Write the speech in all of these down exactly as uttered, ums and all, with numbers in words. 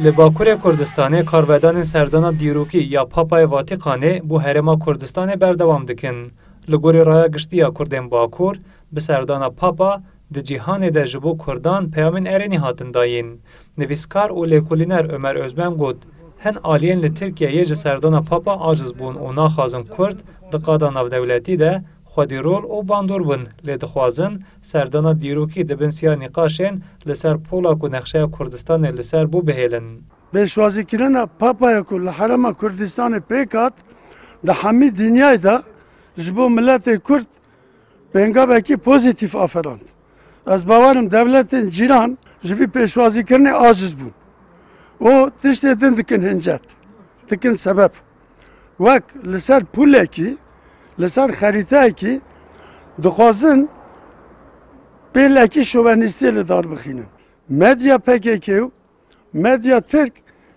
Li Bakurê Kurdistanê karvedanên serdana dîrokî ya Papayê Vatîkanê bo Herêma Kurdistanê berdewam dikin. Li gorî raya giştî ya Kurdên Bakur, bi serdana Papa di cîhanê de ji bo Kurdan peyamên erênî hatin dayîn. Nivîskar û lêkolîner Ömer Özmen got, Hin aliyên li Tirkiyeyê ji serdana Papa aciz bûn û naxwazin Kurd di qada navdewletî de xwedî rol û bandor bin, lê dixwazin serdana dîrokî di bin siya nîqaşên li ser polak û nexşeya Kurdistanê li ser bo bihêlin. Pêşwazîkirina Papaya ku li Herêma Kurdistanê pêk hat, di hemî dinyayê de ji bo miletê Kurd pêngavekî pozîtîf aferand. Ez bawer im dewletên cîran ji vî pêşwazîkirinê aciz bûn û tiştê din dikin hincet, dikin sebeb. Wek li ser pûlekî, li ser xerîteyekî dixwazin pêlekî şovenîstiyê li dar bixînin. Medya P K K û medya Tirk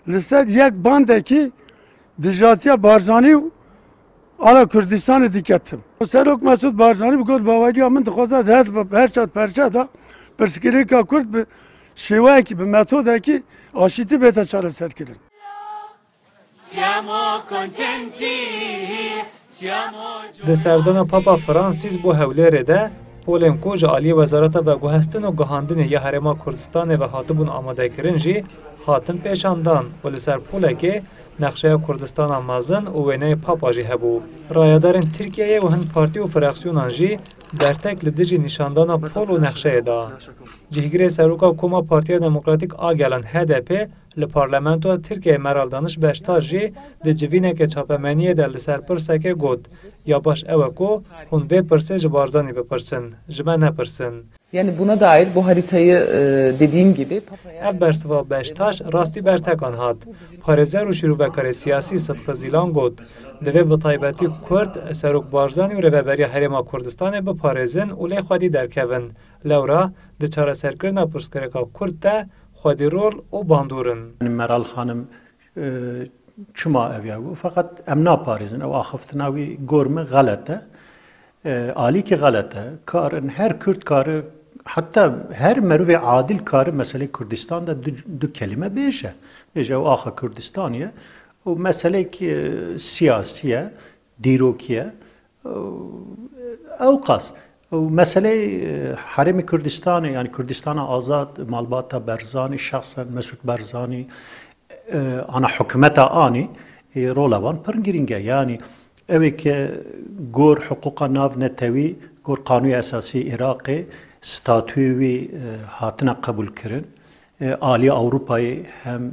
li ser yek bandekî dijatiya Barzanî û ala Kurdistanê diketin. Serok Mesûd Barzanî bi got, baweriya min dixwaze her, her çar perçe de pirsgirêka Kurd bi şêweyekî, bi metodekî aşîtî bête çareserkirin. Siamo contenti, siamo Di serdana Papa Fransîs bo Hewlêrê de, polên ku ji aliyê Wezareta Veguhestin û Guhandinê ya Herêma Kurdistanê ve hatibûn amadekirin jî hatin pêşandan û li ser polekê nexşeya Kurdistana mezin û wêneyê Papa jî hebû. Rayedarên Tirkiyeyê û hin partî û fraksyonan jî bertek li dijî nîşandana pol û nexşeyê da. Cihgirê Seroka Koma Partiya Demokratîk a Gelan, H D P, li Parlamentoya Tirkiyeyê Meral Daniş Beştaş jî di civîneke çapemeniyê de li ser pirsekê got, Ya baş ew e ku hûn vê pirsê ji Barzanî bipirsin, ji me nepirsin. Yani buna dair bu haritayı, e, dediğim gibi Papa'ya Ev bersiva Beştaş rastî bertek anhat. Parêzer û şîrovekarê siyasî Sidqi Zîlan got, Divê bi taybetî Kurd, Serok Barzanî û Rêveberiya Herêma Kurdistanê biparêzin û lê xwedî derkevin. Lewra di çareserkirina pirsgirêka Kurd de xwedî rol û bandor in. Meral Xanim, e, çima ev ya bû? Feqet em naparêzin, ew axiftina wî gor min xelet e. E, alîkî xelet e. Karin, her Kurd kari, heta her merivê adil kari meselê Kurdistan de du, du kelîme bêje. Bêje ew axa Kurdistanê ye. Û meselek, e, siyasî ye, dîrokî ye. Ew qas. Û meseleyê, e, Herêmê Kurdistanê, yani Kurdistana Azad, malbata Barzanî, şexsen Mesûd Barzanî, e, ana hikûmeta anî, e, rola wan pir girîng e. Yani ew ê ke gor hiqûqa navnetewî, gor Qanûnê Esasî Iraqê, statûyê wî, e, hatine qebûlkirin. E, alî Ewropayê hem, m,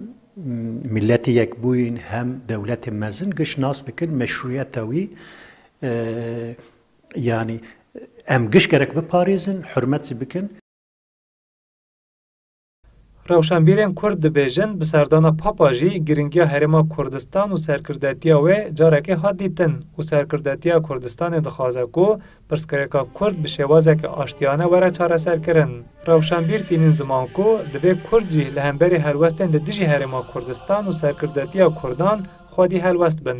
Milletê Yekbûyîn hem dewletê mezin giş nas dikin, meşrûyeta wî, e, yanî em giş gerek biparêzin, hurmet zî bikin. Rewşenbîrên Kurd dibêjin, bi serdana Papa jî giringiya Herêma Kurdistan û serkirdetiya wê carekê hat dîtin û serkirdetiya Kurdistanê dixwaze ku pirsgirêka Kurd bi şêwazeke aştiyane were çareserkirin. Rewşenbîr tînin ziman ku divê Kurd jî li hemberî helwestên li dijî Herêma Kurdistan û serkirdetiya Kurdan xwedî helwest bin.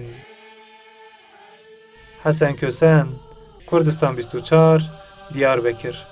Hesen Kösen, Kurdistan bîst û çar, Diyarbekir.